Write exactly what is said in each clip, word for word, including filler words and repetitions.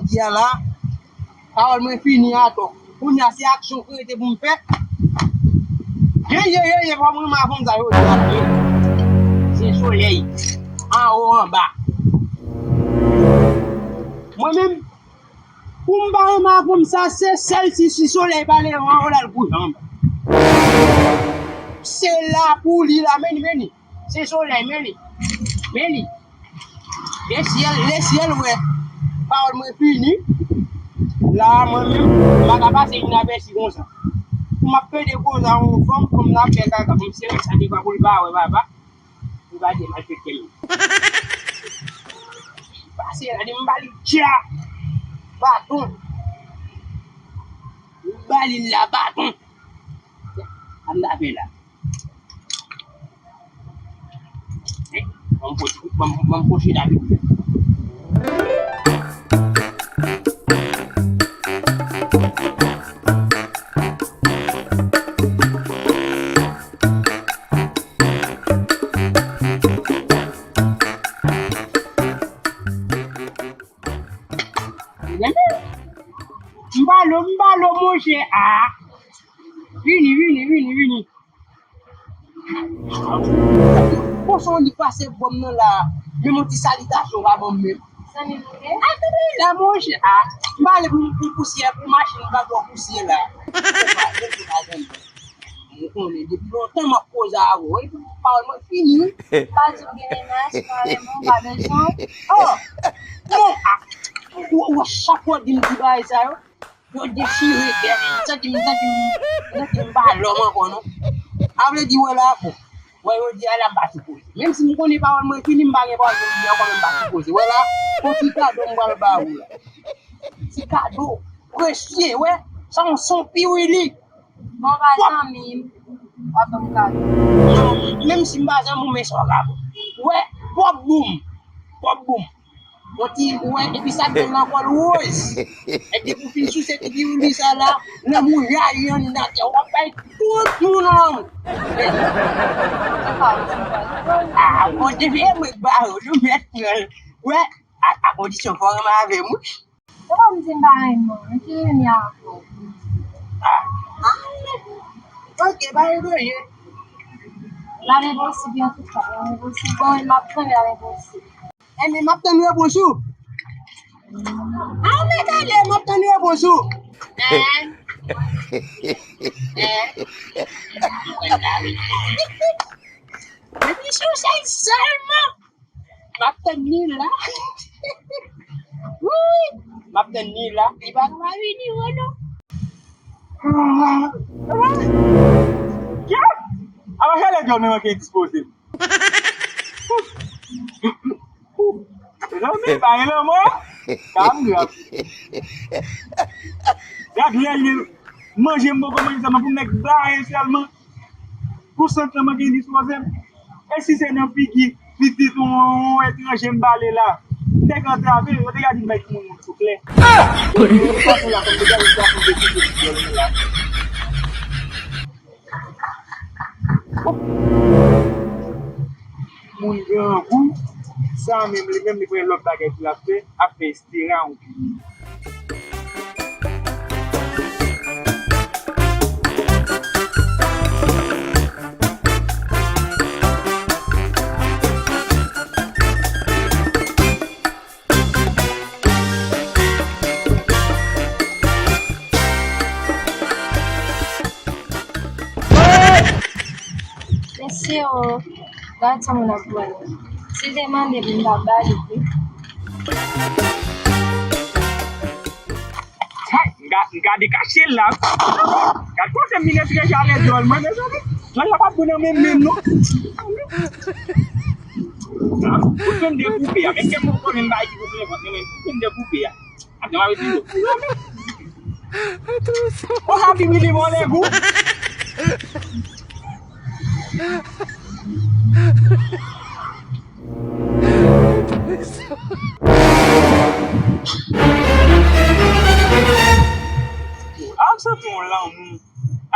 Jodi a la, pawòl mwen fini atò. Kounye a se aksyon ki rete pou m fè. Ye, ye, ye, ye, fò m renmen avè m sa yo di a tou. Se solèy. Anwo, anba. Mwen menm, pou m pa renmen avè m sa, se sèl si, si solèy pa leve anwo l al kouche anba. Se la pou li la, men li, men li. Se solèy, men li. Men li. Lesyèl, lesyèl wè. Pawòl mwen fini. La, mwen menm, m pa ka pase inapèsi konsa. Pou m ap pede koze a yon fanm, kòm n ap fè kaka, pou m sere sa devan pou l pa wè papa. Pou l pa di malfektè m. Pase la, di m ba li tcha. Baton. M ba li la, baton. Ann tape la. Ban m pwoche, ban m, ban m pwoche tape. M ba l, m ba l, monchè. Ah. Vini, vini, vini, vini. Konsa w li pase bò m nan la, menm yon ti salitasyon pa ban m menm. Zanmi m, wi. Ay, tanpri la, monchè. Ah, m pa ale pou, pou pousyè, pou machin pa twò pousyè la. Ou konnen, depi lontan m ap koze avè w, epi pawòl mwen fini, wi. Pa di m gen mennaj, pa renmen w, pa bezwen w. Oh! Non, ah! Ou, ou, chak fwa w di m ti bagay sa yo, yo dechire kè m, m santi m, m santi m, m santi m pa lòm ankò non. A vle di wè la, bon, wè yo di a la m pa sipoze. Menm si m konnen pawòl mwen fini, m pa gen pawòl pou m di ankò, men m pa sipoze. Wè la, on ti kado m pral ba ou la. Ti kado presye, wè, sa yon son piwili. Bon, pa zanmi m, w ap ban m kado. Non, menm si m pa zanmi w, men sa w ka ban. Wè, pwòp boum, pwòp boum. Yon ti, wè, epi sa k gen nan kò l woz. Epi depi w fin souse ti piwili sa la, lanmou jayi anndan kè w, w ap bay tout moun lanmou. Ah, Bondye, veye mwen ba ou, nou mèt pran l. Wè, a, a kondisyon fò w renmen avè m, wi. Ou pa m di m pa renmen w, m ki renmen avè w. Ah, ah, ok, pa gen danje. L ap enposib, antouka, l ap enposib. Bon, m ap tann, l ap enposib. Enben, m ap tann repons ou. A, ou mèt ale, m ap tann repons ou. Eh. Eh. Depi sou sèl sèlman. M ap tann li la. Wi, wi. M ap tann li la. Li pa ka pa vini, wè, non. Ah, ah. Kè? Apa chale dyòl mwen manke dispoze. Zanmi, pa gen lanmò. Sa m grav. Gad lè l ye. Manje m poko manje sèlman pou nèg bare sèlman. Pou sant lan manke dispoze m. E si se nan figi pitit yon, yon etranje m bale la, m te ka antrave l, yo te ka di m bay timoun moun sou klè. Yo te ka fè la kòm yo te ka fè la kòm yo te fè la. Moun grangou, sa menm li menm li pran lòt bagay pou l ap fè, ap fè estera yon pi. Mesye o, gad sa moun ap voye. Si l te mande m, m t ap ba li tou. Hey, m ga-, m gade kache l la. Gad kote m vin etranje ale dyòl mwen, mezanmi. Dyòl la p ap bon nan men m menm, non. Pou fè m dekoupe a, menm ke m konnen m bay ki pou fè vant, men pou fè m dekoupe a. Ap jan avè ti yo. Ou sa pi mili vòlè gou. A, m santi yon lanmou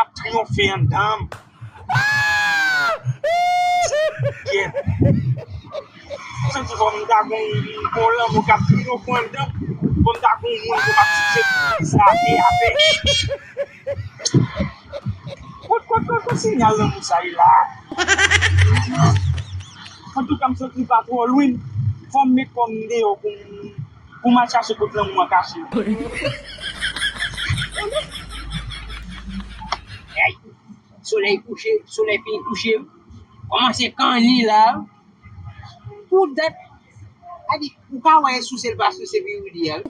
ap triyonfe anndan m. Kyèt. M santi kòm m ta gon, gon lanmou k ap triyonfe anndan m. Bon, m ta gon moun pou m ap sise pou sa te avè. Kot, kot, kot, kot sinyal lanmou sa ye la? Antouka, m santi l pa twò lwen. Fò m met kò m deyò pou m, pou m al chache kot lanmou an kache. Hey, solèy kouche, solèy fin kouche. Kòmanse kanni la. Pou dat, a di, ou ka wè souse l pa souse pi ou di a.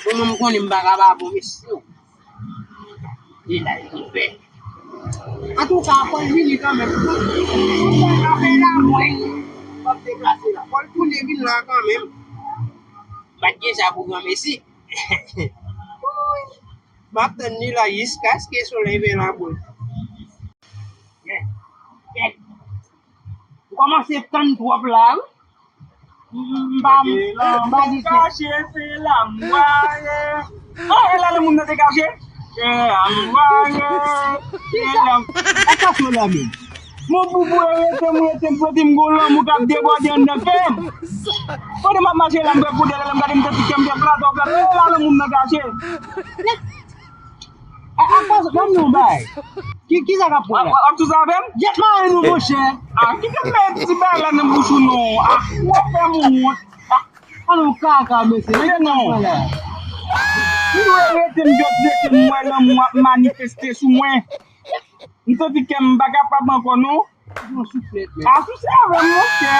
Bon, mwen, m konnen m pa ka pa bon, mesye. Li la, li fè. Antouka, Pòl vini kanmenm. Pòl ka fè la mwen. Pòl deplase la. Pòl tounen vin la kanmenm. M pa t gen sa pou granmesi. M ap tann li la jiskaske solèy vin la bwè. M kòmanse tann twòp la, wi. M pa, m pa di sa. Kache, se la m prale. Ah, e la lanmou m nan te kache. Se la m prale. Se la m. Ak kache w la menm. Mon boubou e rete m, rete m, santi m gon lanmou k ap debòde anndan kè m. Pandan m ap mache la, m fè kou dèyè, lè m gade m santi kè m fè flatò, flatò. E la lanmou m nan kache. A, a, pas, ban m yon bagay. Ki, ki sa k ap pran la? W ap, w ap sou sa avè m? Jet mare nou, monchè. A, kite m met ti bagay la nan bouch ou non. A, w ap fè m wont. A, an nou kaka, mesye. Kite non. Li dwe rete m jòt rete m wè lanmou ap manifeste sou mwen. M santi kè m pa kapab ankò non. Yon souflèt, men. A, souse avè m, monchè.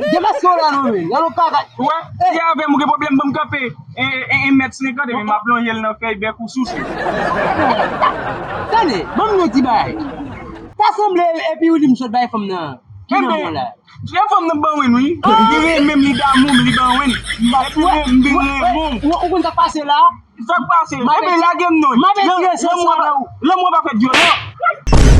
Depaske w la non, men. Nan nou kaka. Wè, si avè m ou gen pwoblèm, ban m kanpe. E, e, e mèt senkant, men m ap lonje l nan fèy bèk ou souse. Tande, ban m yon ti bagay. Ta sanble epi ou di m sot bay fanm nan. Ki nan mwen la? Jè fanm nan ban wen, wi. Li renmen m, li damou m, li ban wen. Epi mwen, m vin renmen w. Ou konn sa k pase la? Sa k pase? Ebyen, lage m non. Lanmou pa fèt vyole.